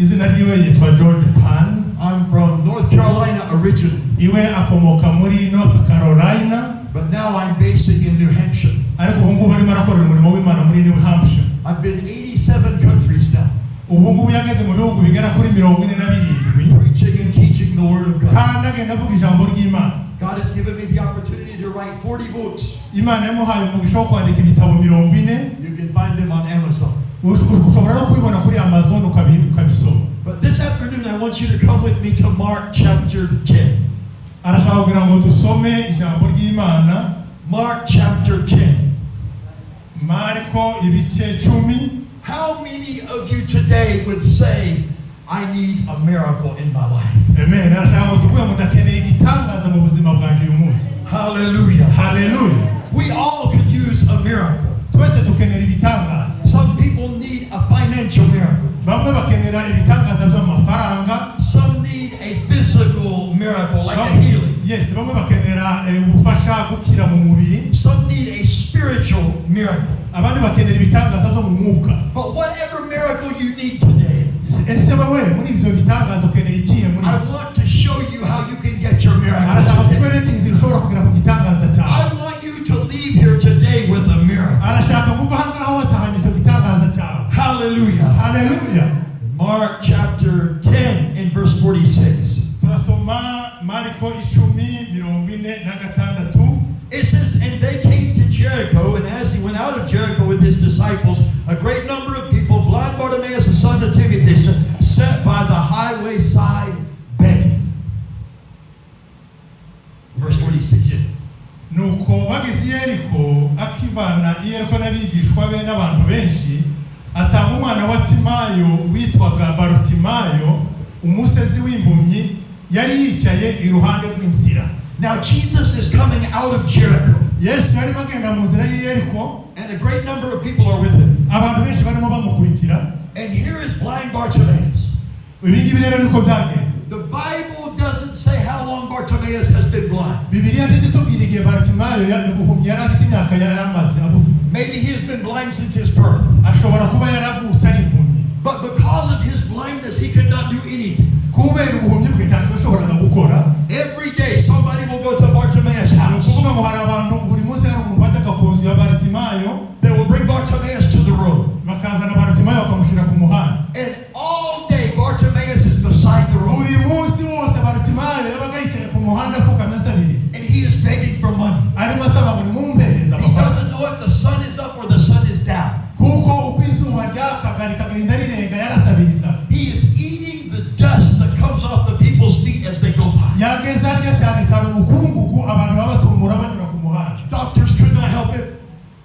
Izina ryiwe yitwa George Pan. I'm from North Carolina originally, Iwe akomoka muri North Carolina, but now I'm basing in New Hampshire. Ariko ubu ngubu arimo arakorera umurimo w'Imana muri New Hampshire. I've been 87 countries now, Ubu ngubu yageze mu bihugu bigera kuri 47, preaching and teaching the Word of God. Kandi agenda avuga ijambo ry'Imana. God has given me the opportunity to write 40 books. Imana yamuhaye umugisha wo kwandika ibitabo 40. You can find them on Amazon. Ushobora no kubibona kuri Amazon ukabisoma. But this afternoon, I want you to come with me to Mark chapter 10. Arashaka kugira ngo dusome ijambo ry'Imana. Mark chapter 10. Mariko ibice 10. How many of you today would say, "I need a miracle in my life"? Amen. Arashaka ngo tuvuge ngo ndakeneye igitangaza mu buzima bwanjye uyu munsi. Hallelujah. Haleluya. We all could use a miracle. Twese dukenera ibitangaza. Some people need a financial miracle. Bamwe bakenera ibitangaza by'amafaranga. Some need a physical miracle, like a healing. Yes, bamwe bakenera ubufasha gukira mu mubiri. Some need a spiritual miracle. Abandi bakenera ibitangaza byo mu mwuka. But whatever miracle you need today, Ese wowe muri ibyo bitangaza ukeneye ikihe muri I ibyo? Want to show you how you can get your miracle Arashaka today. kukwereka inzira ushobora kugera ku gitangaza cyawe. I want you to leave here today with a miracle. Arashaka kuva aha ngaha watahanye icyo gitangaza cyawe. Hallelujah. Haleluya. Mark chapter 10 and verse 46. Turasoma Mariko 10 46. It says, "And they came to Jericho, and as he went out of Jericho with his disciples, a great number of people, blind Bartimaeus, the son of Timaeus, sat by the highway side begging." Verse 46. Nuko bageze i Yeriko, akivana i Yeriko n'abigishwa be n'abantu benshi, asanga umwana wa Timayo witwaga Barutimayo, umusezi w'impumyi, yari yicaye iruhande rw'inzira. Now Jesus is coming out of Jericho, Yesu yarimo agenda mu nzira y'i Yeriko, and a great number of people are with him. Abantu benshi barimo bamukurikira. And here is blind Bartimaeus. Ibi ngibi rero niko byagenda. The Bible doesn't say how long Bartimaeus has been blind. Bibiliya ntititubwira igihe Barutimayo buhumyi yari afite imyaka yari amaze Maybe he has been blind since his birth. Ashobora kuba yaravutse ari impumyi. But because of his blindness, he could not do anything. Kubera ubuhumyi bwe ntacyo yashoboraga gukora. Every day, somebody will go to Bartimaeus' Ni house. ukuvuga ngo hari abantu buri munsi hari umuntu wajyaga ku nzu ya Barutimayo. They will bring Bartimaeus to the road. Bakazana Barutimayo bakamushyira ku muhanda. And all day, Bartimaeus is beside the road. Buri munsi wose Barutimayo yabaga yicaye ku muhanda apfukamye asabiriza. And he is begging for money. Arimo asaba ngo nimumpereze He amafaranga. doesn't know if the sun is up or the sun is down. Kuko uko izuba ryakaga rikagenda rirenga yarasabiriza. He is eating the dust that comes off the people's feet as they go by. Yageze arya cyane cyane umukungugu abantu baba batumura banyura ku muhanda. Doctors could not help him.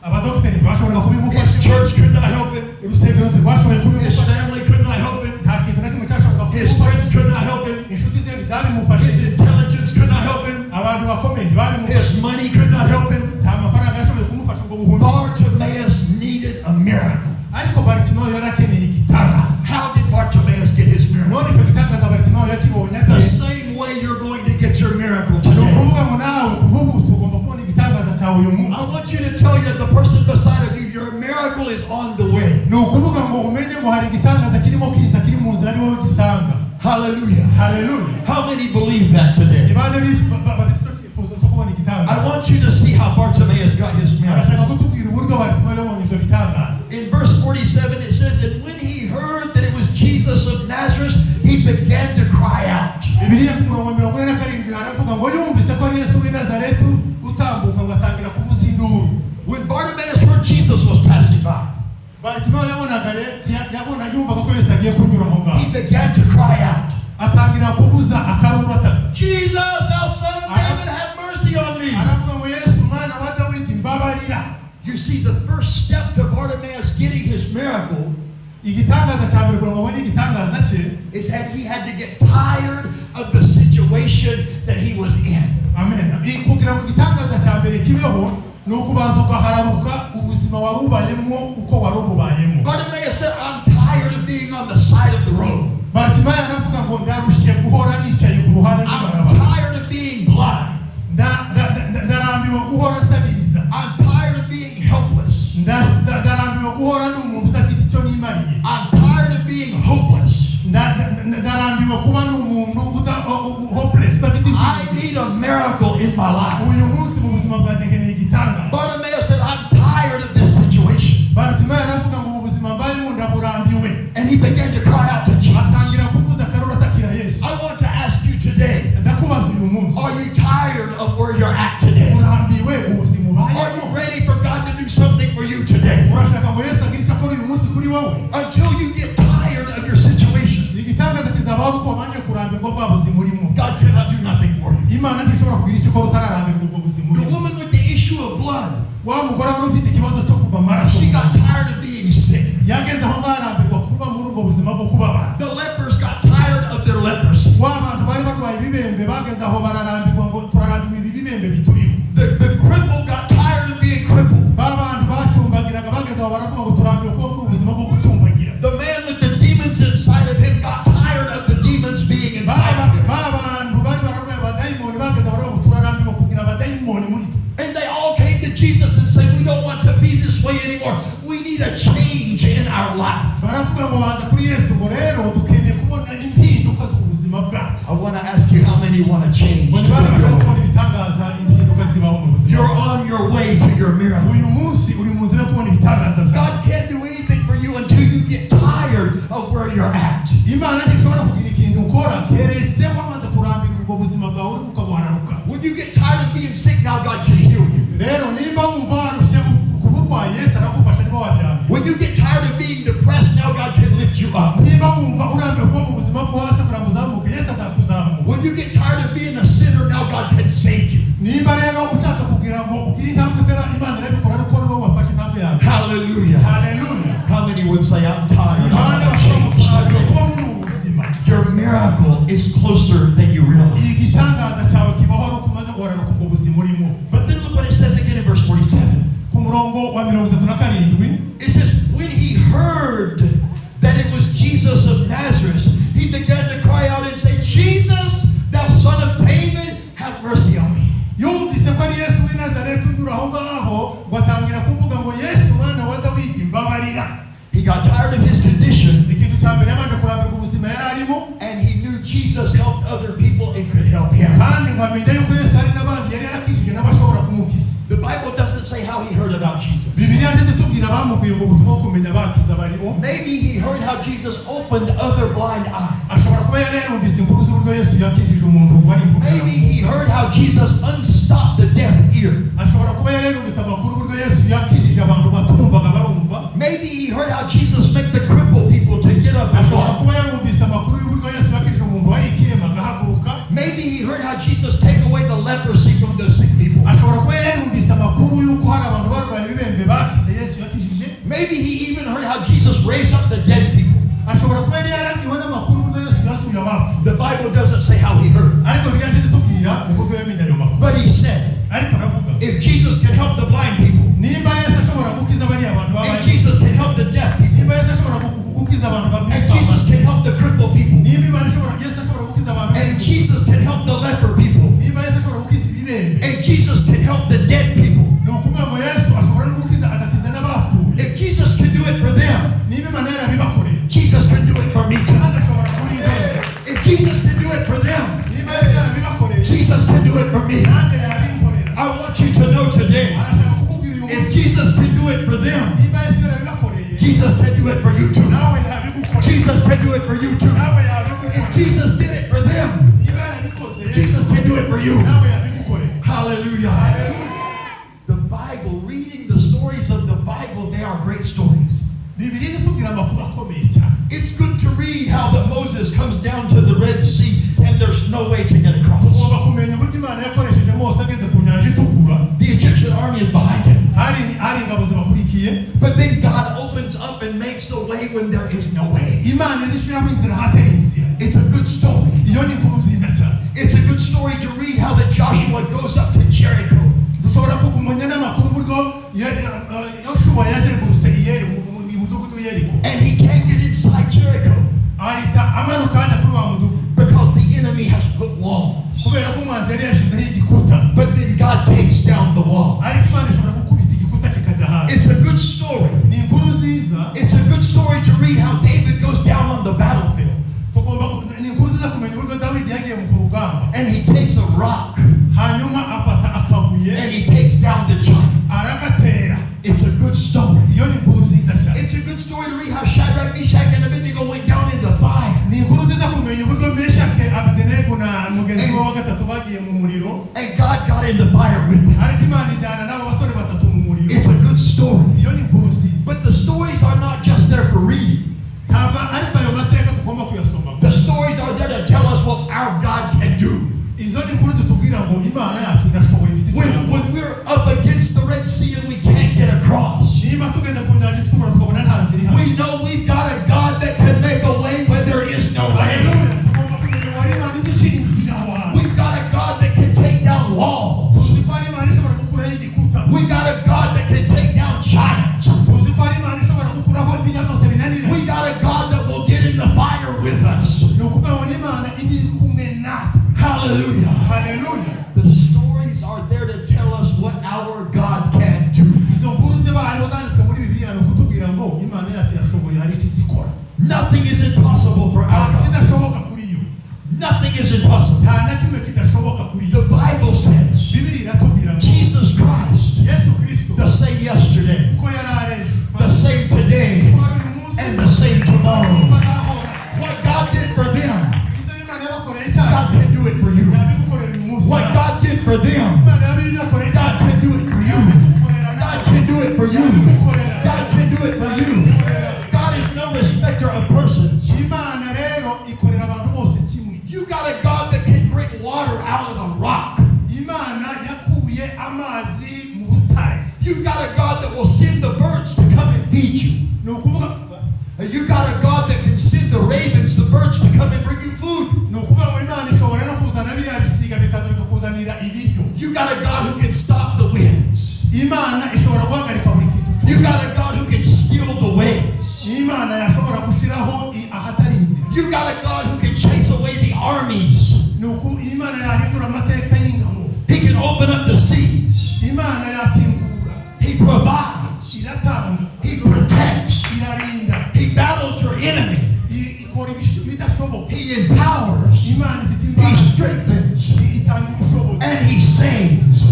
Abadogiteri ntibashoboraga His kubimufasha. church could not help him. Urusengero ntirwashoboye His kubimufasha. family could not help him. Nta kintu na kimwe cyashoboraga His kumufasha. friends could not help him. Inshuti ze ntizabimufashije. His intelligence could not help him. Abantu bakomeye ntibabimufashe. His money could not help him. Nta mafaranga yashoboye kumufasha ubwo buhumyi. Bartimaeus needed a miracle. Ariko Baritimayo yari akeneye igitangaza. How did Bartimaeus get his miracle? None icyo gitangaza Baritimayo yakibonye ate? The same way you're going to get your miracle Ni today. ukuvuga ngo nawe kuva ubu ugomba kubona igitangaza cyawe uyu I munsi. want you to tell you the person beside of you, your miracle is on the way. Ni ukuvuga ngo umenye ngo hari igitangaza kirimo kiza kiri mu nzira ari wowe gisanga. Hallelujah. Haleluya. How many believe that today? Ni bande bafite icyo cyifuzo cyo kubona igitangaza? I want you to see how Bartimaeus got his miracle. Arashaka kutubwira uburyo Bartimayo yabonye ibyo bitangaza. In verse 47, it says, "And when he heard that it was Jesus of Nazareth, he began to cry out." Bibiliya ku murongo 47 haravuga ngo yumvise ko ari Yesu w'i Nazareti utambuka ngo atangira kuvuza induru. When Bartimaeus heard Jesus was passing by, Bartimayo yabonaga yabona yumvaga ko Yesu agiye kunyura aho ngaho, he began to cry out, atangira kuvuza akaruru ataka. "Jesus, thou Son of David, have mercy on me." Aravuga ngo Yesu mwana wa Dawidi mbabarira. You see, the first step to Bartimaeus getting his miracle Igitangaza cya mbere kugira ngo abone igitangaza cye is that he had to get tired of the situation that he was in. Amen. Kugira ngo igitangaza cya mbere kibeho ni ukubanza ugahararuka ubuzima wari ubayemo uko wari ububayemo. Bartimaeus said, "I'm tired of being on the side of the road. Bartimayo aravuga ngo ndarushye guhora nicaye ku ruhande I'm rw'ibarabara. Tired of being blind. Ndarambiwe guhora nsabiriza. I'm tired of being helpless. Ndarambiwe guhora ndi umuntu udafite icyo nimariye. I'm tired of being hopeless." need a miracle in my life. Uyu munsi mu buzima bwanjye nkeneye igitangaza. Bartimaeus said, I'm tired of this situation. Barutimayo aravuga ngo ubu buzima mbayemo ndaburambiwe. And he began to cry out to Jesus. Atangira kuvuza akaruru atakira Yesu. I want to ask you today, Ndakubaza uyu munsi, are you tired of where you're at today? urambiwe ubuzima Are ubayemo? you ready for God to do something for you today? Urashaka ngo Yesu agire icyo akora uyu munsi kuri wowe? Until you get tired of your situation, Igitangaza kizabaho uko wabanje kurambirwa bwa buzima urimo. God cannot do nothing for you. Imana ntishobora kugira icyo ikora utararambirwa ubwo buzima The urimo. woman with the issue of blood, Wa mugore wari ufite ikibazo cyo kuva amaraso, she got tired of being sick. yageze aho barambirwa kuba muri ubwo buzima bwo kubabara. The lepers got tired of their leprosy. Wa bantu bari barwaye ibibembe bageze aho bararambirwa ngo turarambiwe ibi bibembe bituriho. The cripple got tired of being crippled. Ba bantu bacumbagiraga bageze aho baravuga ngo turambiwe kuba muri ubu buzima bwo gucumbagira. The man with the demons inside of him got tired of the demons being Ba inside of him. ba bantu bari bararwaye abadayimoni bageze aho baravuga ngo turarambiwe kugira abadayimoni muri twe. And they all came to Jesus and said, we don't want to be this way anymore. We need a change in our life. Baravuga ngo baza kuri Yesu ngo rero dukeneye kubona impinduka z'ubuzima bwacu. I want to ask you, how many want to change? Ngo ni bande bashaka kubona ibitangaza, impinduka zibaho mu buzima? You're on your way to your miracle. Uyu munsi uri mu nzira yo kubona ibitangaza byawe. God can't do anything for you until you get tired of where you're at. Imana ntishobora kugira ikintu ukora keretse wamaze kurambirwa ubwo buzima bwawe urimo ukabuhararuka. When you get tired of being sick, now God can heal you. Rero nimba wumva warushye ku burwayi, Yesu aragufasha niba wabirambiwe. When you get tired of being depressed, now God can lift you up. Niba wumva urambiwe kuba mu buzima bwo hasi kugira ngo uzamuke, Yesu azakuzamura. When you get tired of being a sinner, now God can save you. Nimba rero ushaka kugira ngo ugire intambwe utera, Imana irabikora ariko wowe wafashe intambwe yawe. Hallelujah. Haleluya. How many would say, I'm tired? Ni bande I want bashobora to change kurambirwa today? kuba muri ubu buzima? Your miracle is closer than you realize. Igitangaza cyawe kibaho ari uko umaze guhararuka ubwo buzima urimo. But then look what it says again in verse 47. Ku murongo wa 37, It says, when he heard that it was Jesus of Nazareth, he began to cry out and say, Jesus, thou son of David, have mercy on me. Yumvise ko ari Yesu w'i Nazareti unyura aho ngaho, ngo atangira kuvuga ngo Yesu mwana wa Dawidi mbabarira. He got tired of his condition, Ikintu cya mbere yabanje kurambirwa ubuzima yari arimo, and he knew Jesus helped other people and could help him. Kandi ngo amenya yuko Yesu hari n'abandi yari yarakijije n'abashobora kumukiza. The Bible doesn't say how he heard about Jesus. Bibiliya ntizitubwira abamubwiye ubwo butumwa bwo kumenya bakiza baribo. Maybe he heard how Jesus opened other blind eyes. Ashobora kuba yari yarumvise inkuru z'uburyo Yesu yakijije umuntu wari impumyi. Maybe he heard how Jesus unstopped the deaf ear. Ashobora kuba yari yarumvise amakuru uburyo Yesu yakijije abantu batumvaga barumva. Maybe he heard how Jesus made the crippled people to get up and Ashobora walk. Kuba yarumvise amakuru y'uburyo Yesu yakijije umuntu wari ikirema agahaguruka. Maybe he heard how Jesus take away the leprosy from the sick people. Ashobora kuba yarumvise amakuru y'uko hari abantu barwaye ibibembe bakize Yesu yakijije. Maybe he even heard how Jesus raised up the dead people. Ashobora kuba yari yarabwiwe n'amakuru uburyo Yesu yasuye abapfuye. The Bible doesn't say how he heard. Ariko Bibiliya ntizitubwira uburyo yamenye ayo makuru. But he said, Ariko aravuga, if Jesus can help the blind people, nimba Yesu ashobora gukiza bariya bantu and babaye, Jesus can help the deaf people, nimba Yesu ashobora gukiza abantu and Jesus can help the crippled people, nimba Imana ishobora Yesu ashobora gukiza abantu, and Jesus can help the leper people, nimba Yesu ashobora gukiza ibibembe, and Jesus can help the dead people, ni ukuvuga ngo Yesu ashobora no gukiza agakiza n'abapfuye. if Jesus can do it for them, Niba Imana yarabibakoreye, Jesus can do it for me too. Kandi ashobora kurinda. If Jesus can do it for them, Niba Yesu yarabibakoreye, Jesus can do it for me. Nanjye yabinkorera. I want you to know today, Arashaka kukubwira uyu if munsi, Jesus can do it for them, nimba Yesu yarabibakoreye, Jesus can do it for you too. Nawe yabigukorera. Jesus can do it for you too. Nawe yabigukorera. If Jesus did it for them, Niba yarabikoze, Jesus can do it for you. Nawe yabigukorera. Hallelujah. Hallelujah. The Bible, reading the stories of the Bible, they are great stories. Bibiliya itubwira amakuru akomeye cyane. It's good to read how that Moses comes down to the Red Sea and there's no way to get across. Tugomba kumenya uburyo Imana yakoresheje Mose ageze ku nyanja itukura. The Egyptian army is behind him. Hari hari ingabo zibakurikiye. But then God opens up and makes a way when there is no way. Imana izishyiraho inzira ahatari inzira. It's a good story. Iyo ni inkuru nziza cyane. It's a good story to read how that Joshua goes up to Jericho. Dushobora kumenya n'amakuru uburyo Yoshuwa yazengurutse umudugudu w'Iyeriko, And he can't get inside Jericho ahita amanuka ajya kuri wa mudugudu because the enemy has put walls. Kubera ko umwanzi yari yashyizeho igikuta. But then God takes down the wall. Ariko Imana ishobora gukubita igikuta kikajya hasi. It's a good story. Ni inkuru nziza. It's a good story to read how David goes down on the battlefield Tugomba ni inkuru nziza kumenya uburyo Dawidi yagiye mu rugamba and he takes a rock. Shadrach, Meshach, and Abednego went down in the fire. Ni inkuru nziza kumenya uburyo Meshake, Abedenego na mugenzi we wa gatatu bagiye mu muriro. And God got in the fire with them. Ariko Imana ijyana n'abo basore batatu mu muriro. It's a good story. Iyo ni inkuru nziza. But the stories are not just there for reading. Ntabwo ariko ayo mateka tugomba kuyasoma. The stories are there to tell us what our God can do. Izo ni inkuru zitubwira ngo Imana yacu irashoboye, ifite When, ijambo. when we're up against the Red Sea and we can't get across, Niba tugeze ku nyanja itukura tukabona nta nzira ihari, we know we've got a God that can make a way where there is no way. Haleluya, tugomba kumenya ngo hari Imana izi ishyira inzira aho hantu. We've got a God that can take down walls. Tuzi ko hari Imana ishobora gukuraho igikuta. We got a God that can take down giants. Tuzi ko hari Imana ishobora gukuraho ibinya byose binanira. We got a God that will get in the fire with us. Ni ukuvuga ngo n'Imana iba iri kumwe natwe. Hallelujah. Haleluya. The stories are there to tell us what our God can do. Izo nkuru ziba hariho zanditswe muri Bibiliya ni ukutubwira ngo Imana yacu irashoboye, hari icyo izikora. Nothing is impossible for Nta our God. kidashoboka kuri yo. Nothing is impossible. Nta na kimwe kidashoboka kuri yo. The Bible says Bibiliya iratubwira ngo Jesus Christ, Yesu Kristo, the same yesterday, uko yari ari ejo, the same today, uko ari uyu munsi, and the same tomorrow. uko azahora. What God did for them, Ibyo Imana yabakoreye cyane, God can do it for you. yabigukorera uyu munsi. What God did for them, Imana yabinakoreye, God can do it for you. God can do it for you. God can do it for you. God is no respecter of persons. Imana rero ikorera abantu bose kimwe. You got a God that can bring water out of a rock. Imana yakuye amazi mu rutare. You got a God that will send the birds to come and feed you. Ni ukuvuga You got a God that can send the ravens, the birds, to come and bring you food. Ni ukuvuga ngo Imana ishobora no kuzana biriya bisiga bikaza bikakuzanira ibiryo. You got a God who can stop the winds. Imana ishobora guhagarika buri kintu. You got a God who can still the waves. Imana yashobora gushyiraho ahatari inzira. You got a God who can chase away the armies. Ni uku Imana yahindura amateka y'ingabo. He can open up the seas. Imana yakingura. He provides. Iratanga. He protects. Irarinda. He battles your enemy. Ikora ibidashoboka. He empowers. Imana ifite He imbaraga. strengthens. Itanga ubushobozi. And he saves.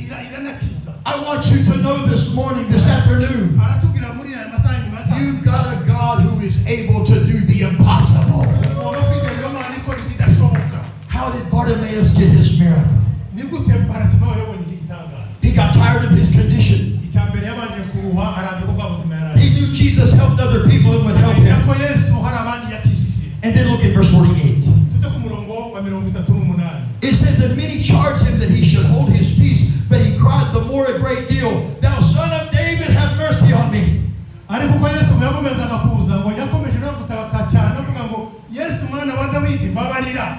Iranakiza. I want you to know this morning, this afternoon, Aratubwira muri aya masaha nyuma ya saa you've sita, got a God who is able to do the impossible. ugomba kwizera iyo Mana ikora ibidashoboka. How did Bartimaeus get his miracle? Ni gute Baratimayo yabonye iki gitangaza? He got tired of his condition. Icya mbere yabanje kuruha, arambirwa bwa buzima yari arimo. He knew Jesus helped other people and would help Amenya him. ko Yesu hari abandi yakijije. And then look at verse 48. Tujye ku murongo wa 38. It says that many charged him that he should hold his peace, but he cried the more a great deal, "Thou Son of David, have mercy on me." Ariko uko Yesu yakomezaga kuza ngo yakomeje no gutaka cyane avuga ngo Yesu mwana wa Dawidi mbabarira.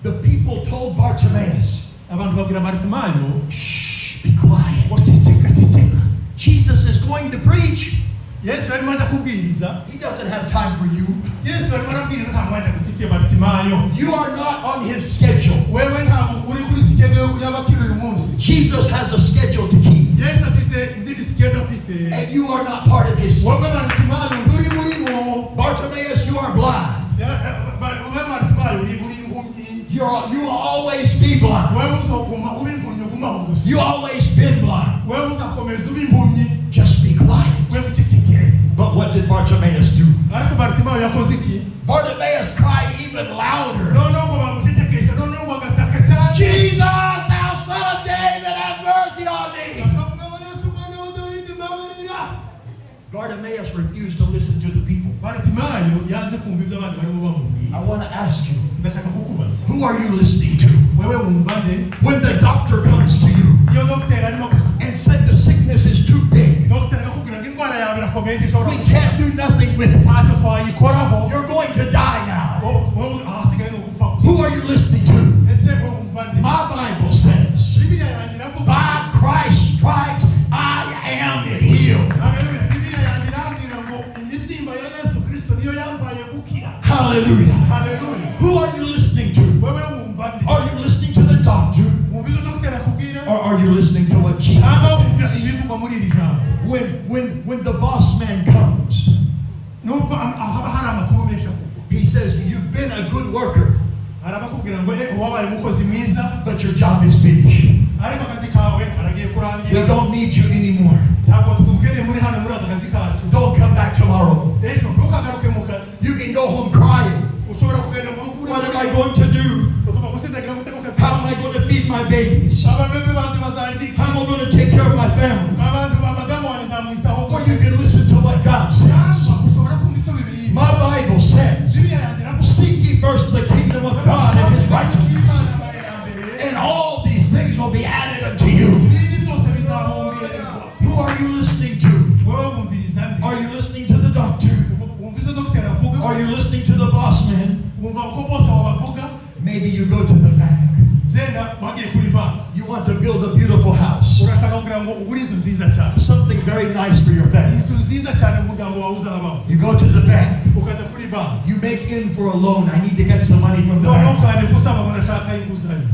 The people told Bartimaeus, Abantu babwira Baritimayo, "Shh, be quiet. Ngo ceceka, ceceka. Jesus is going to preach. Yesu arimo aza kubwiriza. He doesn't have time for you. Yesu arimo arabwiriza, nta mwanya agufitiye Baritimayo. You are not on his schedule." Wewe ntabwo uri kuri schedule y'abakiri uyu munsi. Jesus has a schedule to keep, Yesu afite izindi schedule afite. and you are not part of his Wowe schedule. Baritimayo nturi muri bo. Bartimaeus, you are blind. Wowe Baritimayo uri impumyi. You will always be blind. Wewe uzoguma uba impumyi, ugumaho gusa. You always been blind. Wewe uzakomeza uba impumyi. Just be quiet. Wewe ucecekere. But what did Bartimaeus do? Ariko Baritimayo yakoze iki? Bartimaeus cried even louder. Noneho ngo bamucecekesha, noneho ngo agataka cyane. "Jesus, thou Son of David, have mercy on me." Akavuga ngo Yesu mwana wa Dawidi mbabarira. Bartimaeus refused to listen to the people. Baritimayo yanze kumva ibyo abandi barimo bamubwira. I want to ask you, Ndashaka kukubaza, who are you listening to? Wewe wumva nde? When the doctor comes to you Iyo dogiteri arimo kuza, and said the sickness is too big, dogiteri akakubwira ngo indwara yawe irakomeye ntishobora we can't do nothing with it. Ntacyo twayikoraho. You're going to die now. Wowe ahasigaye ni ugupfa gusa. Who are you listening to? Ese wowe wumva nde? My Bible says, Bibiliya yanjye iravuga, by Christ's stripes I am healed. Haleluya, Bibiliya yanjye irambwira ngo imibyimba ya Yesu Kristo niyo yambaye gukira. Hallelujah. Haleluya. Who are you listening to? Wewe wumva nde? Are you listening to the doctor? Wumva ibyo dogiteri akubwira, Or are you listening to what Jesus cyangwa wumva says? ibivugwa muri iri jambo? When the boss man comes, Nubwo haba hari amakuru menshi akugwa, he says, "You've been a good worker, hari abakubwira ngo eh wabaye umukozi mwiza, but your job is finished. Ariko akazi kawe karagiye We kurangira. don't need you anymore. Ntabwo tugukeneye muri hano muri aka kazi kacu. Don't come back back tomorrow. Ejo ntukagaruke mu kazi. You can go home crying. Ushobora kugenda mu rugo. What am I going to do? Ugomba gusindagira gute ku kazi? How am I going to feed my babies? Ababebe banjye bazandika. How am I going to take care of my family? Abantu ba madamu wanjye nzamwitaho. Or you can listen to what God says. Cyangwa ushobora kumva icyo Bibiliya. My Bible says, Bibiliya yanjye iravuga, "Seek ye first the kingdom of God and his righteousness, Imana ibaye iya mbere, and all these things will be added unto you." ibindi byose bizabongererwa. Who are you listening to? Wowe wumviriza nde? Are you listening to the doctor? Wumva ibyo dogiteri avuga? Are you listening to the boss man? Wumva uko bose babavuga? Maybe you go to the bank. Genda wagiye kuri banki. You want to build a beautiful house, Urashaka kugira ngo ugure inzu nziza cyane, something very nice for your family. inzu nziza cyane umuryango wawe uzabamo. You go to the bank. Ukajya kuri banki. You make in for a loan. "I need to get some money from the Noneho bank." ukandika usaba ngo ndashaka inguzanyo.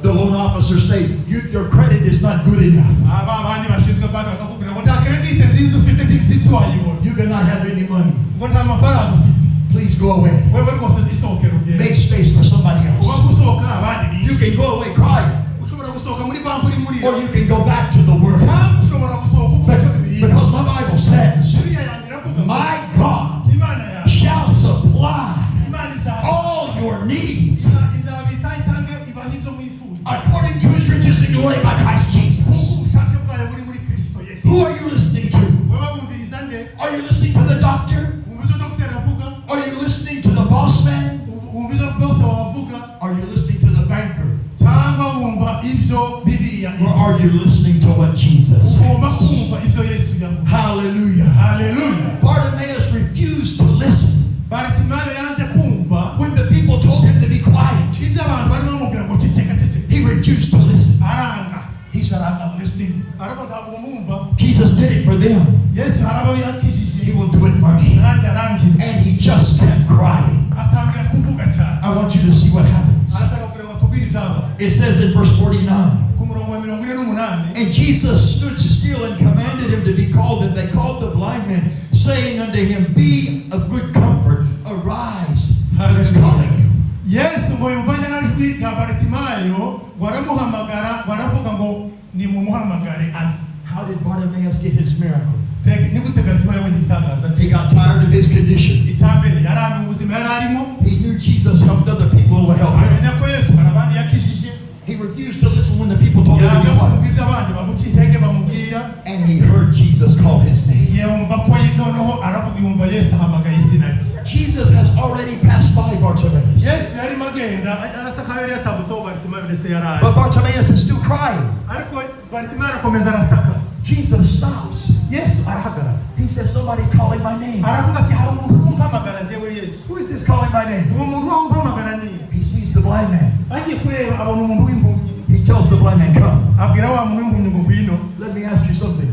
The loan officer say, "Your credit is not good enough." Aba bandi bashinzwe banki bakakubwira ngo nta credit nziza ufite, ntitwayibona. "You cannot have any money." Ngo nta mafaranga ufite. "Please go away." Wewe rwose isohokera ugende. Make space for somebody Uba else. gusohoka abandi You binjire. can go away crying, Ushobora gusohoka muri banki uri muri, or you can go back to the Word. cyangwa ushobora gusohoka uvuga icyo Bibiliya. Because my Bible says, Bibiliya yanjye iravuga ngo, "My God Imana yawe, shall supply Imana izaha, all your needs izabita itange ibahe ibyo mwifuza according to his riches and glory by Christ Jesus." nk'uko ubushake bwayo buri muri Kristo Yesu. Who are you listening to? Wowe wumviriza nde? Are you listening to the doctor? Wumva ibyo dogiteri avuga? Are you listening to the boss man? Wumva ibyo bose bavuga? Are you listening to the banker? Cyangwa wumva ibyo Bibiliya? Or are you listening to what Jesus Ugomba says? kumva ibyo Yesu yavuze. Hallelujah. Haleluya. Bartimaeus refused to listen Baritimayo yanze kumva when the people told him to be quiet. Ibyo abantu barimo bamubwira ngo ceceka, ceceka. He refused to listen. Aranga. He said, "I'm not listening." Ariko ntabwo mwumva. Jesus did it for them. Yesu hari abo yakijije, He will do it for me. nanjye arangiza. And he just kept crying. Atangira kuvuga cyane. I want you to see what happens. Arashaka kugira ngo atubwire ibyabaye. It says in verse 49, Ku murongo wa 48, "And Jesus stood still and commanded him to be called. And they called the blind man, saying unto him, 'Be of good comfort, arise, he is calling you.'" Yesu ngo yumva ijwi rya Baritimayo ngo aramuhamagara ngo aravuga ngo nimumuhamagare aze. How did Bartimaeus get his miracle? Ni gute Baritimayo yabonye igitangaza He cye? got tired of his condition. Icya mbere yari ubuzima yari arimo. He knew Jesus helped other people will help him. Amenya ko Yesu hari abandi yakijije. He refused to listen when the people told him to Yanga be kumva quiet. ibyo abandi bamuca intege bamubwira. And he heard Jesus call his name. Yumva ko noneho aravuga yumva Yesu ahamagaye izina rye. Jesus has already passed by Bartimaeus. Yesu yarimo agenda arasa nkaho yari yatambutseho Baritimayo ndetse yari ari. But Bartimaeus is still crying. Ariko Baritimayo arakomeza arataka. Jesus stops. Yesu arahagarara. He says, "Somebody's calling my name." Aravuga ati hari umuntu umpamagara njyewe Yesu. Who is this calling my name? Uwo muntu umpamagara ni? He sees the blind man. Agiye kureba abona umuntu w'impumyi. He tells the blind man, "Come." Abwira wa muntu w'impumyi ngo ngwino. Let me ask you something.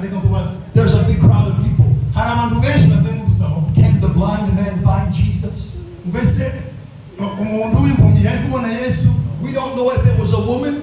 Reka nkubaze. There's a big crowd of people. Hari abantu benshi bazengurutse aho. Can the blind man find Jesus? Mbese umuntu w'impumyi yari kubona Yesu? We don't know if it was a woman.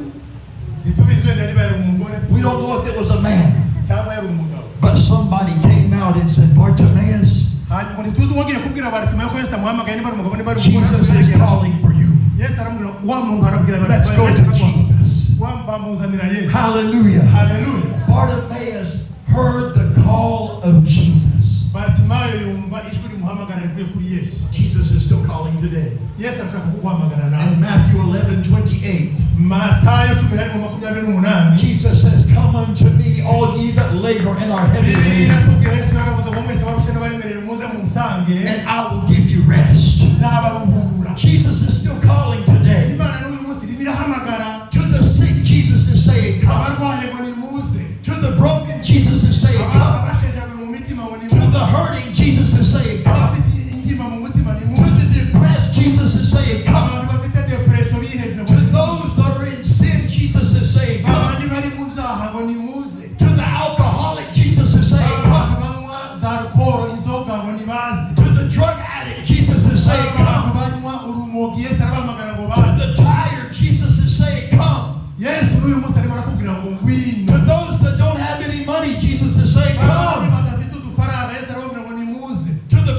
Ntitubizi wenda niba yari umugore We don't know if it was a man. Cyangwa yari umugabo. But somebody came out and said, "Bartimaeus, Hanyuma ntituzi uwagiye kubwira Baritimayo ko Yesu amuhamagaye niba ari umugabo niba ari umugore. Jesus is calling for you." Yesu aramubwira wa muntu arabwira Let's go Baritimayo, Yesu to aramuhamagara. Jesus. Wa bamuzanira Yesu. Hallelujah. Haleluya. Bartimaeus heard the call of Jesus. Baritimayo yumva ijwi rimuhamagara rivuye kuri Yesu. Jesus is still calling today. Yesu arashaka kuguhamagara nawe. And Matthew 11:28, Matayo 11:28, Jesus says, "Come unto me, all ye that labor and are heavy Bibiliya laden, iratubwira Yesu yaravuze ngo mwese barushe n'abaremerewe muze munsange, and I will give you rest." Nzabaruhura. Jesus is still calling today. Imana n'uyu munsi irimo irahamagara. To the sick, Jesus is saying, "Come." Abarwaye ngo nimuze. To the broken, Jesus is saying, "Come." Abashenjaguye mu mitima ngo To the nimuze. hurting, Jesus is saying, "Come." Abafite intimba mu mutima To nimuze. the depressed, Jesus is saying, "Come." Abantu bafite depression bihebye ngo To nimuze. those that are in sin, Jesus is saying, "Come." Abandi bari mu byaha ngo nimuze. To the alcoholic, Jesus is saying, Abantu "Come." banywa za alcohol inzoga ngo nibaze. To the drug addict, Jesus is saying, Abantu "Come." banywa urumogi Yesu arabahamagara ngo To baze. the tired, Jesus is saying, "Come." Yesu n'uyu munsi arimo arakubwira ngo ngwino. To those that don't have any money, Jesus is saying, Abandi "Come." badafite udufaranga Yesu arababwira ngo nimuze. To the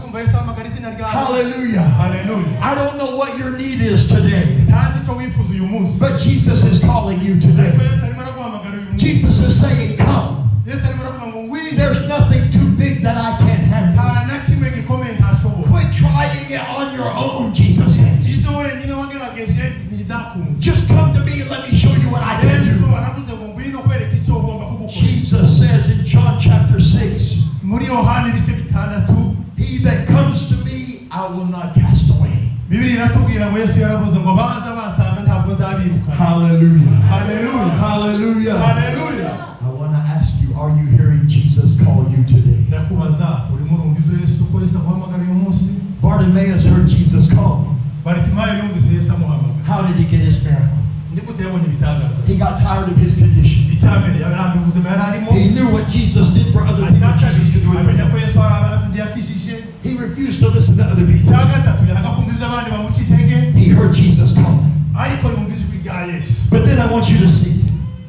Kumva Yesu ahamagara izina ryawe. Hallelujah. Haleluya. I don't know what your need is today, Ntazi icyo wifuza uyu munsi, but Jesus is calling you today. ariko Yesu arimo araguhamagara uyu munsi. Jesus is saying, "Come." Yesu arimo aravuga ngo ngwino. There's nothing too big that I can't handle. Nta na kimwe gikomeye ntashobora. Quit trying it on your own, Jesus says. Ibyo wenyine wagerageje ntibyakunze. Just come to me and let me show you what I can Yesu do. aravuze ngo ngwino kwereka icyo ugomba kugukorera. Jesus says in John chapter 6, Muri Yohani ibice 6, "He that comes to me, I will not cast away." Bibiri iratubwira ngo Yesu yaravuze ngo baza basanga ntabwo nzabirukana. Hallelujah. Haleluya. Hallelujah. Haleluya. I want to ask you, are you hearing Jesus call you today? Ndakubaza, urimo urumva ibyo Yesu ko Yesu aguhamagara uyu munsi? Bartimaeus heard Jesus call. Baritimayo yumvise Yesu amuhamagara. How did he get his miracle? Ni gute yabonye ibitangaza? He got tired of his condition. Icya mbere yarambiwe ubuzima yari arimo. He knew what Jesus did for other people. Icya Jesus kabiri could do it for amenya him. ko Yesu hari abandi yakijije. He refused to listen to other people. Icya gatatu yanga kumva ibyo abandi bamuca intege. He heard Jesus calling. Ariko yumva ijwi rya Yesu. But then I want you to see.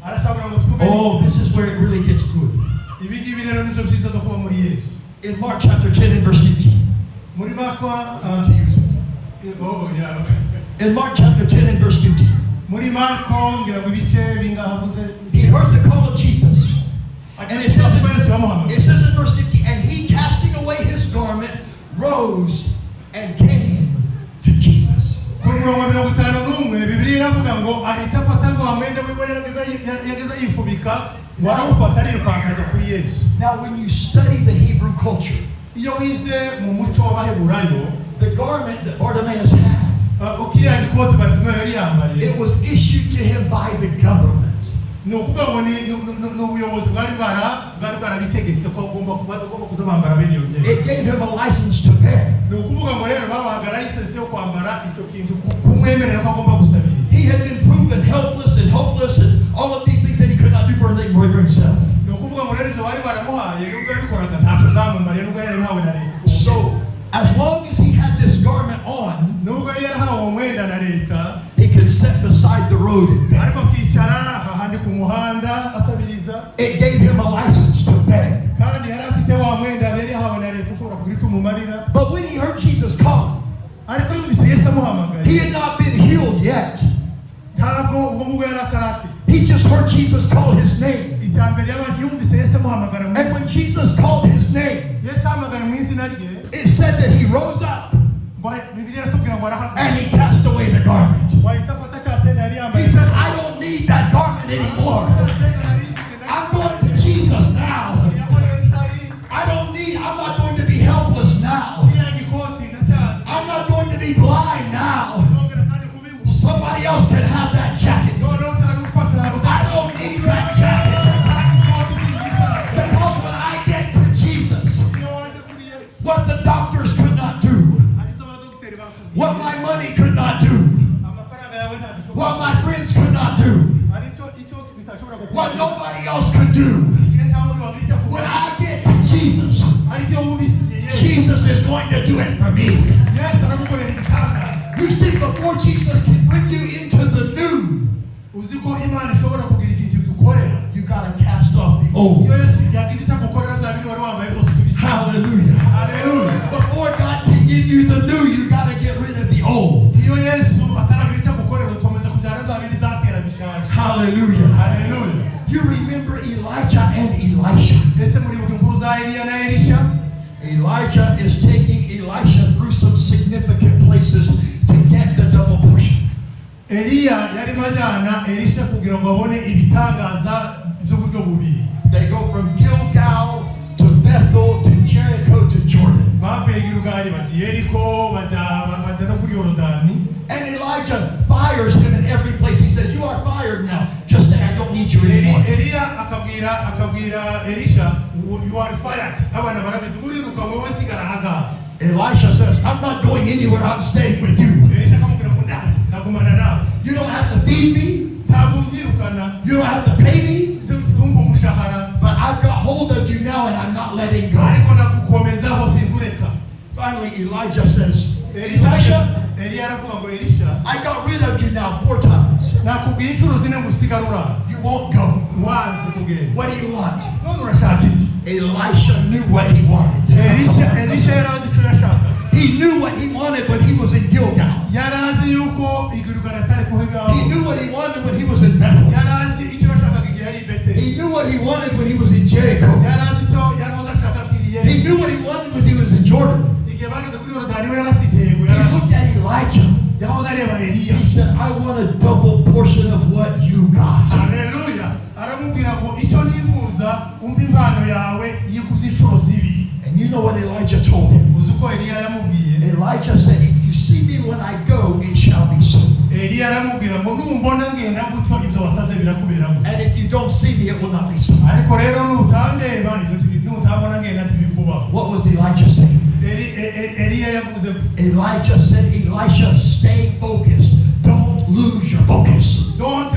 Arashobora ngo twumve. Oh, this is where it really gets good. Ibi ngibi rero nibyo byiza byo kuba muri Yesu. In Mark chapter 10 and verse 15. Muri Marko I'm going to use it. Oh, yeah. In Mark chapter 10 and verse 15. Muri Marko ngira ngo ibice bingahe avuze? He heard the call of Jesus. And Yesu yamuhamagaye. it says in verse 50, "And he casting away his garment rose and came to Jesus." Ku murongo wa 51 Bibiliya iravuga ngo ahita afata ngo wa mwenda wiwe yageze yifubika ngo arawufata arirukanka ajya kuri Yesu. Now, when you study the Hebrew culture, Iyo wize mu muco w'Abaheburayo, the garment that Bartimaeus had, kiriya gikoti Bartimayo yari yambaye, it was issued to him by the government. Ni ukuvuga ngo ni ubuyobozi bwari bwarabitegetse ko agomba kuza bambara bene iyo myenda. It gave him a license to beg. Ni ukuvuga ngo rero babahaga license yo kwambara icyo kintu kumwemerera ko agomba gusabiriza. He had been proven helpless and hopeless and all of these things that he could not do for anything for himself. Ni ukuvuga ngo rero ibyo bari baramuhaye nubwo yabikoraga ntacyo zamumariye nubwo yari yarahawe na leta. So, as long as he had this garment on, Nubwo yari yarahawe uwo mwenda na leta, he could sit beside the road and beg. ariko akicara hahandi ku muhanda asabiriza. It gave him a license to beg. Kandi yari afite wa mwenda yari yahawe na leta ushobora kugira icyo umumarira. But when he heard Jesus calling, Ariko yumvise Yesu amuhamagaye, he had not been healed yet. Ntabwo ubwo ngubwo yari atarakira. He just heard Jesus call his name. Icya mbere yaba yumvise Yesu amuhamagara mu And when Jesus called his name, Yesu ahamagaye mu izina rye, it said that he rose up ngo Bibiliya iratubwira ngo arahaguruka and he cast away the garment. ngo ahita afata cya cyenda yari yambaye. He said, "I don't need that garment anymore. I'm going to Jesus now. I'm not going to be helpless now. Kiriya gikoti ndacyazi. I'm not going to be blind now. Nzongera kandi kuba impumyi. Somebody else can have that jacket. Noneho utari ufasha. I don't need that jacket. Cya gikoti singishaka. Because when I get to Jesus, Iyo waje kuri Yesu, what the doctors could not do, hari ibyo abadogiteri bakubwiye, what my money could not do, amafaranga yawe ntabishobora, what my friends could not do, hari icyo bitashobora gukora, what nobody else could do, igihe nta wundi wagira icyo when akubwira, I get to Jesus, hari icyo wumvise igihe Yesu Jesus is going to do it for me. Yesu aragukorera igitangaza. You see, before Jesus can bring you into the new, Uzi ko Imana ishobora kugira ikintu igukorera, you got to cast off the old. Iyo Yesu yagize icyo agukorera bya bindi wari wambaye byose ubisiga. Hallelujah. Haleluya. Before God can give you the new, you got to get rid of the old. Iyo Yesu ataragira icyo agukorera ukomeza kujyana bya bindi bya kera bishaje. Hallelujah. Haleluya. You remember Elijah and Elisha. Ese muribuka inkuru za Eliya na Elisha? Elijah is taking Elisha through some significant places to get the double portion. Eliya yarimo ajyana Elisha kugira ngo abone ibitangaza by'uburyo bubiri. They go from Gilgal to Bethel to Jericho to Jordan. Bavuye i Gilugali bajya i Yeriko bajya no kuri Yorodani. And Elijah fires him in every place. He says, "You are fired now. Just stay. I don't need you anymore." Eliya akabwira Elisha ngo you are fired, abana barabizi uriruka wowe sigara ahangaha. Elisha says, "I'm not going anywhere. I'm staying with you. Elisha akamubwira ngo ndaza ndagumana nawe. You don't have to feed me. Ntabwo unyirukana. You don't have to pay me. Ntumpe umushahara. But I've got hold of you now and I'm not letting go." Ariko nagukomezaho singureka. Finally, Elijah says, Elisha "Elisha, Eliya aravuga ngo Elisha, I got rid of you now four times. Nakubwiye inshuro zine ngo usigare uraha. You won't go. Wanze kugenda. What do you want?" None urashaka iki? Elisha knew what he wanted. Elisha yari azi icyo yashakaga. He knew what he wanted when he was in Gilgal. Yari azi yuko i Gilugala atari kuhegaho. He knew what he wanted when he was in Bethel. Yari azi icyo yashakaga igihe yari i Beteli. He knew what he wanted when he was in Jericho. Yari azi icyo yari ashaka akiri He Yeriko. knew what he wanted when he was in Jordan. Igihe bageze kuri Yorodani we yari afite intego. He looked at Elijah. Yahoze areba Eliya. He said, "I want a double portion of what you got." Haleluya. Aramubwira ngo icyo nifuza umva impano yawe yikubye inshuro zibiri. And you know what Elijah told him? Uzi uko Eliya yamubwiye? Elijah said, "If you see me when I go, it shall be so. Eliya aramubwira ngo numbona ngenda gutyo ibyo wasabye birakubera gutyo. And if you don't see me, it will not be so." Ariko rero nutandeba ibyo nutabona ngenda ntibikubaho. What was Elijah saying? Eliya yavuze Elijah said, "Elisha, stay focused. Don't lose your focus." Don't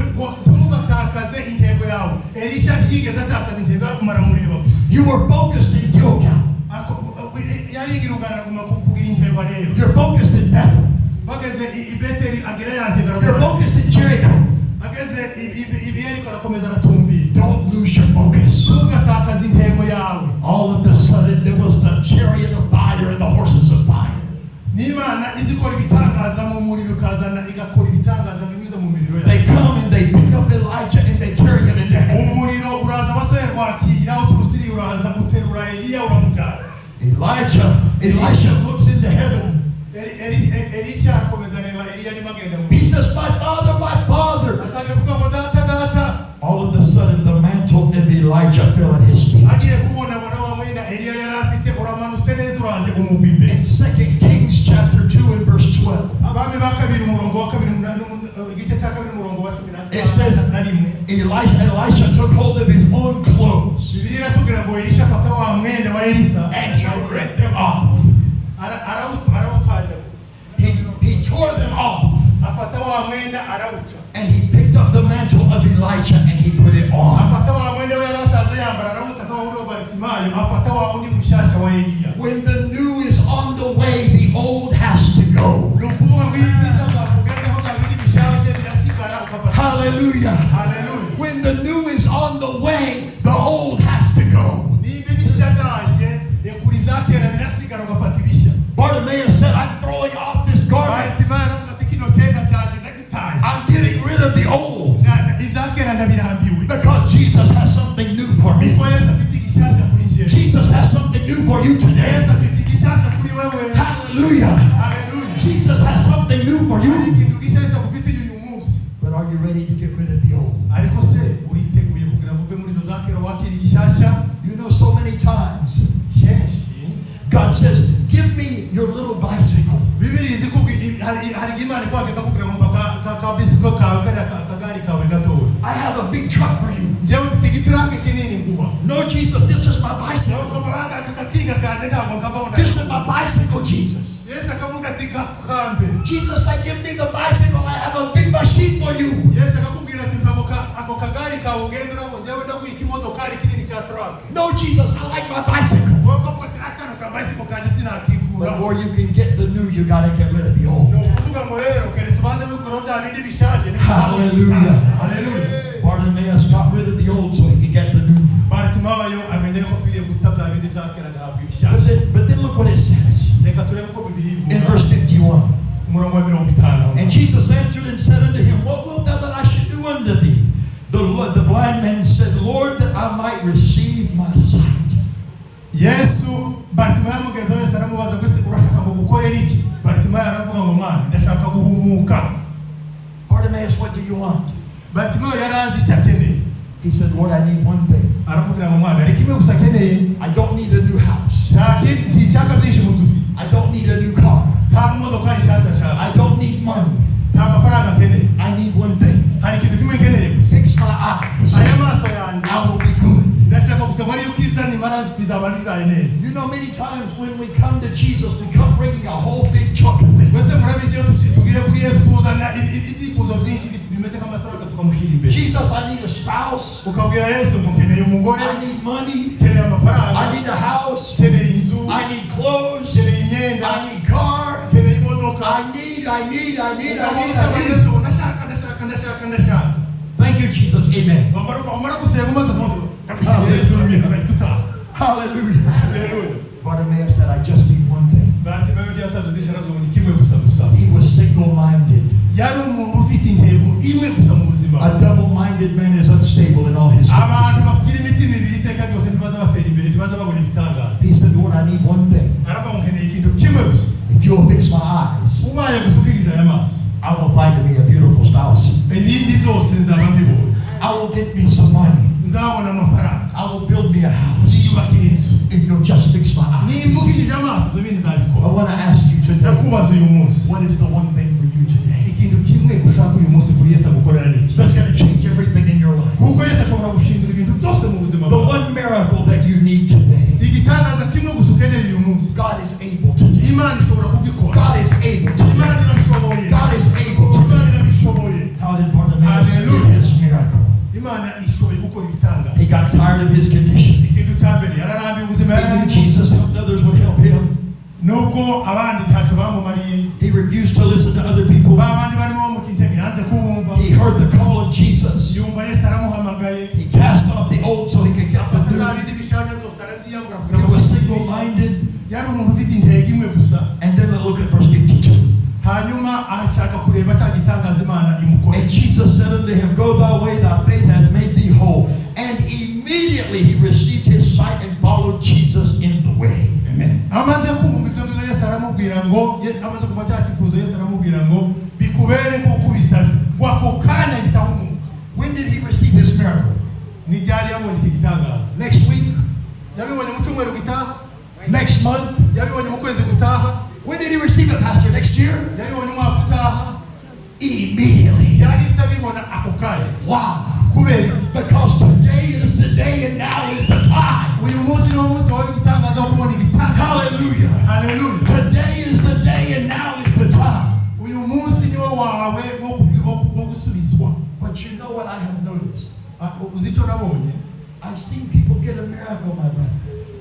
ntugatakaze intego yawe. Elisha ntiyigeze atakaza intego yawe kumara mureba gusa. You were focused in Gilgal. Yari i Gilugala araguma kugira intego areba. You're focused in Bethel. Bageze i Beteli agira ya ntego You're araguma. focused in Jericho. Ageze i Yeriko arakomeza aratumbira. Don't lose your focus. Ntugatakaze intego yawe. All of a sudden, there was the chariot of fire and the horses of fire. N'Imana izi ikora ibitangaza mu muriro ikazana igakora ibitangaza binyuze mu miriro yawe. They come and they pick up Elijah and they carry him into heaven. Umuriro uraza wa serwakira uturutse iriya uraza uterura Eliya uramujyana. Elisha looks into heaven. Elisha arakomeza areba Eliya arimo agenda mu He says, "My father, my father." atangira kuvuga ngo data data. All of a sudden, the mantle of Elijah fell at his feet. Agiye kubona abona wa mwenda Eliya yari afite uramanutse neza uraje umugwa imbere. In 2 Kings chapter 2 and verse 12, Abami ba kabiri umurongo wa kabiri igice cya kabiri umurongo wa cumi na It says- na rimwe. Elisha took hold of his own clothes Bibiliya iratubwira ngo Elisha afata wa mwenda wa Elisa and he ripped them off. Arawutanya. He tore them off Afata wa mwenda arawuca. And he picked up the mantle of Elijah and he put it on. Afata wa mwenda we yari asanzwe yambara arawuta nka wundi wa Baritimayo afata wa wundi mushyashya wa Eliya. When the new is on the way, the old has to go. Ni ukuvuga ngo iyo ibyiza byakugezeho bya bindi bishaje birasigara ukafata. Hallelujah. Haleluya. When the new is on the way, the old has to go. Nimba ibishya byaje rekura ibya kera birasigara ugafata ibishya. Bartimaeus said, "I'm throwing off this garment. Baritimayo aravuga ati kino cyenda cyanjye ndagitaye. I'm getting rid of the old Ibya kera ndabirambiwe because Jesus has something new for me." Kuko Yesu afite igishyashya kuri njye. Jesus has something new for you today. Yesu afite igishyashya kuri wewe. Hallelujah. Haleluya. Jesus has something new for Hari you. ikintu gishya Yesu agufitiye uyu munsi. But are you ready to get rid of the old? Ariko se uriteguye kugira ngo uve muri ibyo bya kera wakira igishyashya? So many times Kenshi God says, "Give me your little bicycle." Bibiri izi kubwi hari igihe Imana ikwaka ikakubwira ngo ka bisiko kawe kariya kagari kawe gatoya. "I have a big truck for you." Njyewe mfite igiturake kinini nguha. "No, Jesus, this is my bicycle." Aka kakinga kanjye ntabwo nkavaho. "This is my bicycle, Jesus." Yesu akavuga ati gakambe. Jesus said, "Give me the bicycle. I have a big machine for you." Yesu akakubwira ati mpa ako kagari kawe ugenda urabo njyewe ndaguha ikimodokari kinini cya truck. "No, Jesus, I like my bicycle." Wowe ukavuga ati akana ka bicycle kanjye But sinakikuraho. before you can get the new, you got to get rid of the old. Ni ukuvuga ngo rero keretse ubanze wikuraho bya bindi bishaje. Hallelujah. Haleluya. Bartimaeus got rid of the old so he could get the new. Bartimayo amenya yuko akwiriye guta bya bindi bya kera agahabwa But ibishyashya. then look what it says Reka turebe uko Bibiliya in ivuga. verse 51. Umurongo wa 50. And Jesus answered and said unto him, "What wilt thou that I should do unto thee?" The blind man said, "Lord, that I might receive my sight." Yesu Bartimayo amugeza wese aramubaza ngo ese urashaka ngo gukorera iki? Bartimayo aravuga ngo Mwami ndashaka guhumuka. Bartimaeus, what do you want? Bartimayo yari azi icyo akeneye. He said, "Lord, I need one thing. Aramubwira ngo Mwami hari kimwe gusa akeneye. I don't need a new house. Nta kindi sinshaka byinshi mu nzu ufite. I don't need a new car. Nta modoka nshyashya nshaka. I don't need money. Nta mafaranga nkeneye. I need one thing. Hari ikintu kimwe nkeneye gusa. Fix my eyes. Aya maso yanjye. I will be good." Ndashaka gusa ngo ariyo ukiza nimara bizaba bibaye neza. Many times when we come to Jesus, we come bringing a whole big chunk of things. Mbese murabizi iyo tugire kuri Yesu tuzana ibyifuzo byinshi bimeze nk'amatoraka tukamushyira imbere. "Jesus, I need a spouse. Ukabwira Yesu ngo nkeneye umugore. I need money. Nkeneye amafaranga. I need a house. Nkeneye inzu. I need clothes. Nkeneye imyenda. I need car. Nkeneye imodoka. I need, I need, I need, I need, I Ukamusaba need." Yesu ngo ndashaka ndashaka ndashaka ndashaka. Thank you, Jesus. Amen. Wamara gusenga umaze kumva ndagushimiye Yesu Hallelujah. ugahita utaha. Hallelujah. Haleluya. Bartimaeus said, I just need one thing. Bartimayo ntiyasabye byinshi, aravuga ngo ni kimwe gusa gusa. He was single minded. Yari umuntu ufite intego imwe gusa mu buzima. A double minded man is unstable in all his ways. Abantu bagira imitima ibiri iteka ryose ntibaza batera imbere, ntibaza babona ibitangaza. He said, Lord, I need one thing. Aravuga ngo nkeneye ikintu kimwe gusa. If you'll fix my eyes, Ubaye gusa ukijije aya maso, I will find me a beautiful spouse. Ibindi byose nzaba mbibonye. I will get me some money. Nzabona amafaranga. I will build me a house. Nziyubakira inzu. If you'll just fix my eyes. Nimba ukijije amaso, ibyo bindi I nzabikora. want to ask you today, Ndakubaza uyu munsi, what is the one thing for you today ikintu kimwe ushaka uyu munsi kuri Yesu agukorera ni iki? that's going to change everything in your life? Kuko Yesu ashobora gushindura ibintu byose mu buzima The bwawe. one miracle that you need today, Igitangaza kimwe gusa ukeneye uyu munsi, God is able to do. Imana ishobora kugikora. God is able to do. Imana irashoboye. God is able to do. Imana irabishoboye. How did Bartimaeus get Hallelujah. his miracle? Imana ishoboye gukora ibitangaza. He got tired of his condition. Ikintu cya mbere, yararambiwe ubuzima He knew yari. Jesus helped others would help him. Nubwo abandi ntacyo bamumariye, He refused to listen to other people. ba bandi barimo bamuca intege yanze kumva. He heard the call of Jesus. Yumva Yesu aramuhamagaye. He cast off the old so he could get the Za new. bindi bishaje byose arabyiyambura kugira He ngo was single minded. Yari umuntu ufite intego imwe gusa. And then look at verse 52. Hanyuma ashaka kureba cya gitangaza Imana imukora. And Jesus said unto him, Go thy way, thy faith hath made thee whole. And immediately he received his sight and followed Jesus in the way. Amen. Amaze kumva ibyo ngibyo, Yesu aramubwira ngo amaze kumva cya cyifuzo, Yesu aramubwira ngo bikubere nk'uko ubisabye, ngo ako kanya ahita ahumuka. When did he receive his miracle? Ni ryari yabonye iki gitangaza? Next week? Yabibonye mu cyumweru gitaha? Next month? Yabibonye mu kwezi gutaha? When did he receive it, Pastor? Next year? Yabibonye umwaka utaha? Immediately. Yahise abibona ako kanya. Why? Kubera iki? Because today is the day and now is the time. Uyu munsi niwo munsi wawe w'igitangaza wo kubona igitangaza. Hallelujah. Haleluya. Today is the day and now is the time. Uyu munsi niwo wawe wo gusubizwa. But you know what I have noticed? Ah, uzi icyo nabonye? I've seen people get a miracle, my brother.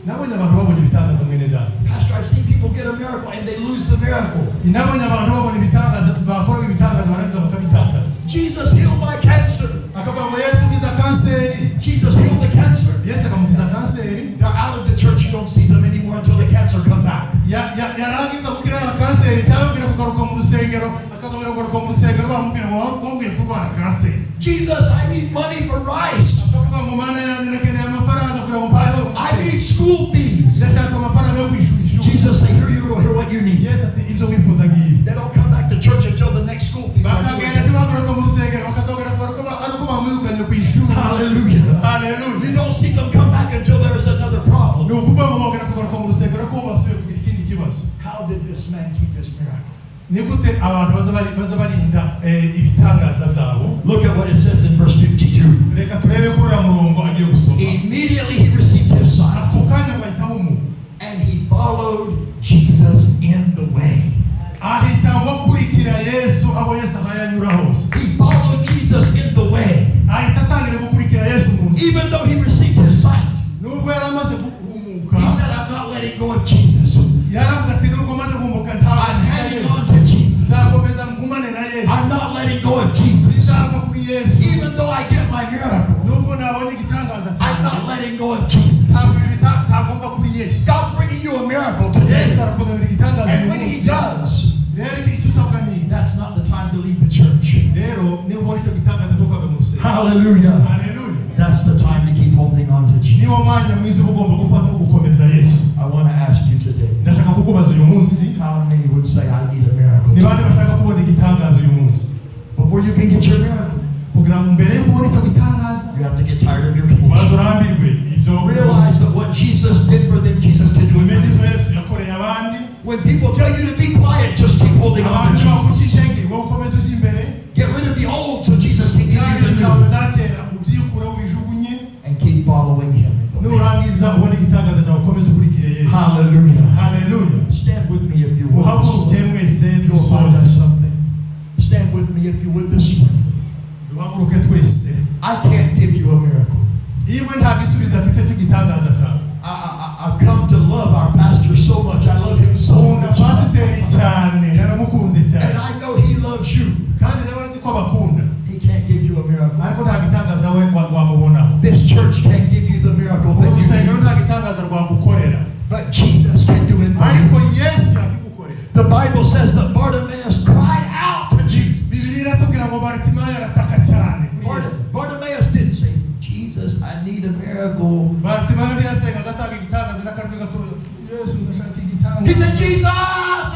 Nabonye abantu babonye ibitangaza, mwene data. Pastor, I've seen people get a miracle and they lose the miracle. Nabonye abantu babona ibitangaza, bakora ibitangaza barangiza bakabitakaza. Jesus healed my cancer. Akavuga ngo Yesu ukiza kanseri. Jesus healed the cancer. Yesu akamukiza kanseri. They're out of the church. You don't see them anymore until the cancer come back. Yarangiza gukira ya kanseri, cyangwa kugaruka mu rusengero, akazongera kugaruka mu rusengero bamubwira ngo wongeye kurwara kanseri. Jesus, I need money for rice. Akavuga ngo Mana yanjye, ndakeneye amafaranga kugira ngo mpahe. I need school fees. Ndashaka amafaranga yo kwishyura ishuri. Jesus say, here you go, here what you need. Yesu ati ibyo wifuza ngibi. They don't come back to church until the next school fees are due Bakagenda again. ntibagaruka mu rusengero, bakazongera kugaruka ari uko bamwirukanye ku ishuri. Hallelujah. Haleluya. You don't see them come back until there's another problem. Ni ukuvuga ngo bongera kugaruka mu rusengero ko basubiye kugira ikindi kibazo. How did this man keep his miracle? Ni gute abantu baza barinda ibitangaza byabo? Look at what it says in verse 52. Reka turebe kuri uriya murongo agiye gusoma. Immediately he received his sight Ako kanya ngo ahita ahumuka. And he followed Jesus in the way. Ahita ngo akurikira Yesu aho Yesu ahaye anyura hose. He followed Jesus in the way. Ahita atangira gukurikira Yesu mu nzira. Even though he received his sight, Nubwo yari amaze guhumuka, he said, I'm not letting go of Jesus. yaravuze ati nubwo maze guhumuka ntabwo I'm nsiga hanging Yesu. on to Jesus. Nzakomeza ngumane na Yesu. I'm not letting go of Jesus. Nzava kuri Yesu. Even though I get my miracle, Nubwo nabonye igitangaza I'm cyanjye, not letting go of Jesus. ntabwo ibi ntagomba kuri Yesu. God's bringing you a miracle today. Yesu arakuzanira igitangaza And uyu when he munsi. does, Rero icyo usabwa ni that's not the time to leave the church. Rero niba ubona icyo gitangaza ntukave mu rusengero. Hallelujah. Haleluya. That's the time to keep holding on to Jesus. Niwo mwanya mwiza uba ugomba gufata wo gukomeza Yesu. I want to ask you today, Ndashaka kukubaza uyu munsi, how many would say, I need a miracle ni bande today? bashaka kubona igitangaza uyu munsi? Before you can get your miracle, Kugira ngo mbere yo kubona icyo gitangaza, you have to get tired of your ubanza condition. urambirwe ibyo. Realize that what Jesus did for them, Jesus can do it Umenye for ibyo you. Yesu yakoreye abandi. When people tell you to be quiet, just keep holding on Abantu to baguca Jesus. intege, wowe ukomeze ujya imbere. Get rid of the old so Jesus can give Bya you the bintu byawe new. bya kera ubyikureho ubijugunye. And keep following him in the way. Nurangiza ubone igitangaza cyawe, ukomeze ukurikire Yesu. Hallelujah. Haleluya. Stand with me if you would this Muhaguruke morning. mwese You'll find dusoze. us something. Stand with me if you would this morning. Duhaguruke twese. I can't give you a miracle. Iwe nta gisubizo afite cy'igitangaza cyawe. I've come to love our pastor so much. I love him so Nkunda much. pasiteri cyane, naramukunze cyane. And I know he loves you. Kandi nawe azi ko abakunda. He can't give you a miracle. Ariko nta gitangaza we wamubonaho. This church can't give you the miracle that you Urusengero need. nta gitangaza. Bible says that Bartimaeus cried out to Jesus. Bibiliya iratubwira ngo Baritimayo arataka cyane kuri Yesu. Bartimaeus didn't say, "Jesus, I need a miracle." Baritimayo ntiyasengaga atanga igitangaza n'akajwi gatoya, "Yesu, ndashaka igitangaza." He said, "Jesus,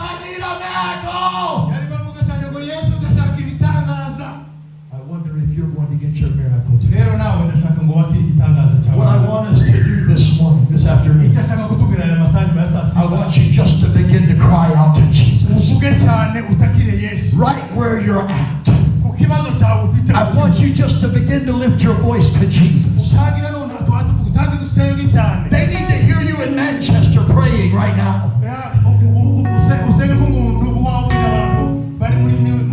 I need a miracle." Yarimo avuga cyane ngo, "Yesu, ndashaka ibitangaza." I wonder if you're going to get your miracle today. Rero nawe ndashaka ngo wakire igitangaza cyawe. What I want us to do this morning, this afternoon, Icyo ashaka kutubwira aya masaha nyuma ya saa I sita, want you just to begin to cry out to Jesus. Uvuge cyane utakire Yesu. Right where you're at. Ku kibazo cyawe ufite. I want you just to begin to lift your voice to Jesus. Utangire none tuba tuvuga, utangire usenge cyane. They need to hear you in Manchester praying right now. Ya, usenge nk'umuntu wabwira abantu bari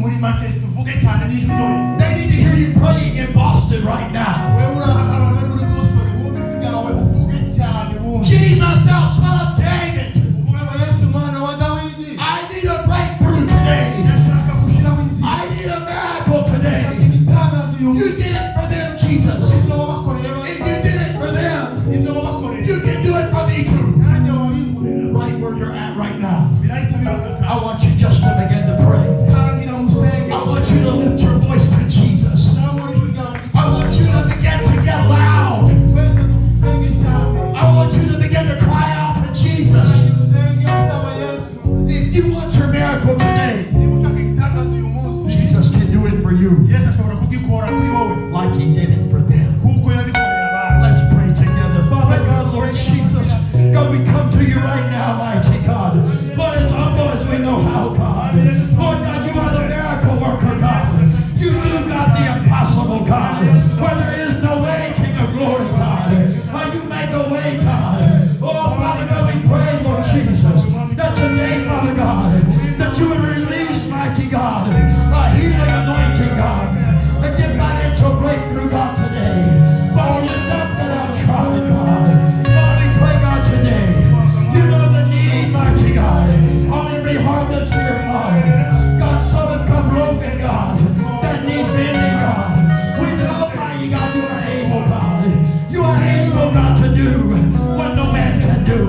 muri Manchester, uvuge cyane n'ijwi ryo hejuru. They need to hear you praying in Boston right now. Wewe uri aha, abantu bari muri Boston bumve ijwi ryawe, uvuge cyane bumve. "Jesus, thou Son of David, Uvuge ngo, "Yesu mwana wa Dawidi, I need a breakthrough today. Ndashaka gushyiraho inzira. I need a miracle today." Ndashaka ibitangaza uyu You munsi." did it for them, Jesus. Ibyo wabakoreye, If you did it for them, ibyo wabakoreye, you can do it for me too. Nanjye wabinkorera. Right where you're at right now. Birahita biba I want you just to begin to pray. Tangira musenge. I want you to lift your voice to Jesus. Zamura ijwi ryawe. I want you to begin to get loud. Twese dusenge cyane. I want you to begin to cry out to Jesus. Tangira usenge usaba Yesu. If you want your miracle today, Niba ushaka igitangaza uyu munsi, Jesus can do it for you Yesu ashobora kugikora kuri wowe like he did it for them. kuko yabikoreye abandi. Let's pray together. Father God, Lord Jesus, God, we come to you right now, mighty God. Lord, as humble as we know how, God. Lord God, you are the miracle worker, God. You do, God, the impossible, God. Where there is no way, King of glory, God. How you make a way, God. Oh, Father God, we pray, Lord Jesus, that today, Father God, that you would release, mighty God, a healing anointing, God, and give financial breakthrough, God, today. Father, lift up the downtrodden, God. Father, we pray, God, today. You know the need, mighty God, on every heart that's here, Father. God, some have come broken, God, that needs mending, God. We know, mighty God, you are able, God. You are able, God, to do what no man can do.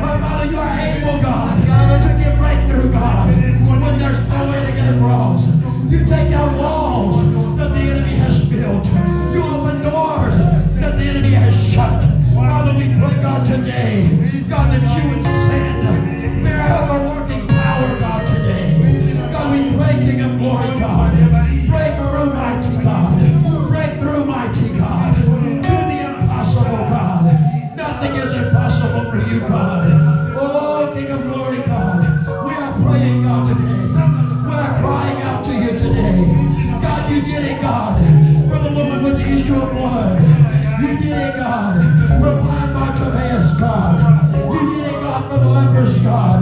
But Father, you are able, God, to give breakthrough, God, when there's no way to get across. You take down walls that the enemy has built. You open doors that the enemy has shut. Father, we pray, God, today, God, that you would send miracle working power, God, today. God, we pray, King of glory, God. Break through, mighty God. Break through, mighty God. Do the impossible, God. Nothing is impossible for you, God. Oh, King of glory, God. We are praying, God, today. We are crying out to you today. God, you did it, God, for the woman with the issue of blood. You did it, God, for blind Bartimaeus, God. You did it, God, for the lepers, God.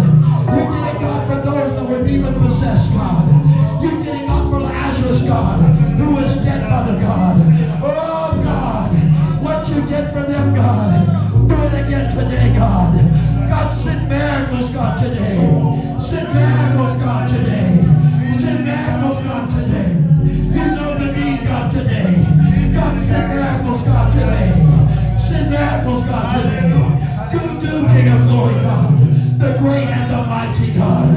You did it, God, for those that were demon possessed, God. You did it, God, for Lazarus, God, who was dead, Father God. Oh, God, what you did for them, God, do it again today, God. God, send miracles, God, today. Send miracles, God, today. Send miracles, God, today. You know the need, God, today. God, send miracles, God, today. Send miracles, God, today. You do, King of glory, God, the great and the mighty God.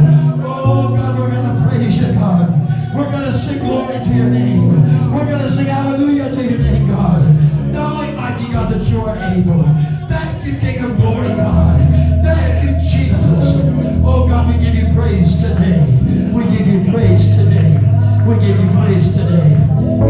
Oh, God, we're going to praise you, God. We're going to sing glory to your name. We're going to sing hallelujah to your name, God. Knowing, mighty God, that you are able. Thank you, King of glory, God. Thank you, Jesus. Oh, God, we give you praise today. We give you praise today. We give you praise today.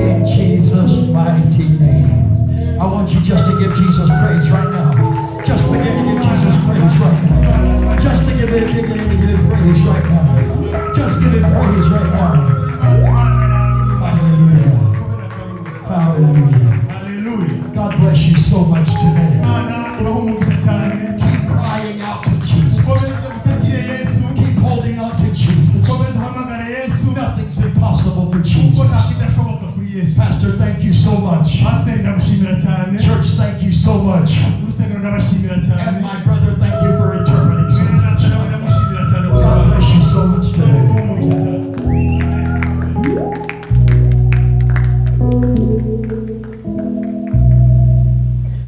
In Jesus' mighty name. I want you just to give Jesus praise right now. Just begin to give Jesus praise right now. Just to give him, begin to give him praise right now. Just give him praise right now. Hallelujah. Hallelujah. Haleluya. God bless you so much today. Imana ibahe umugisha cyane. Keep crying out to Jesus. Ukomeze utakire Yesu. Keep holding on to Jesus. Ukomeze uhamagare Yesu. Nothing's impossible for Kuko Jesus. nta kidashoboka kuri Yesu. Pastor, thank you so much. Pasiteri, ndagushimira cyane. Church, thank you so much. Urusengero, ndabashimira cyane. And my brother, thank you for interpreting so Mwene much. data nawe ndamushimira cyane God gusobanura. bless you so much today. Uguhe umugisha cyane. Amen.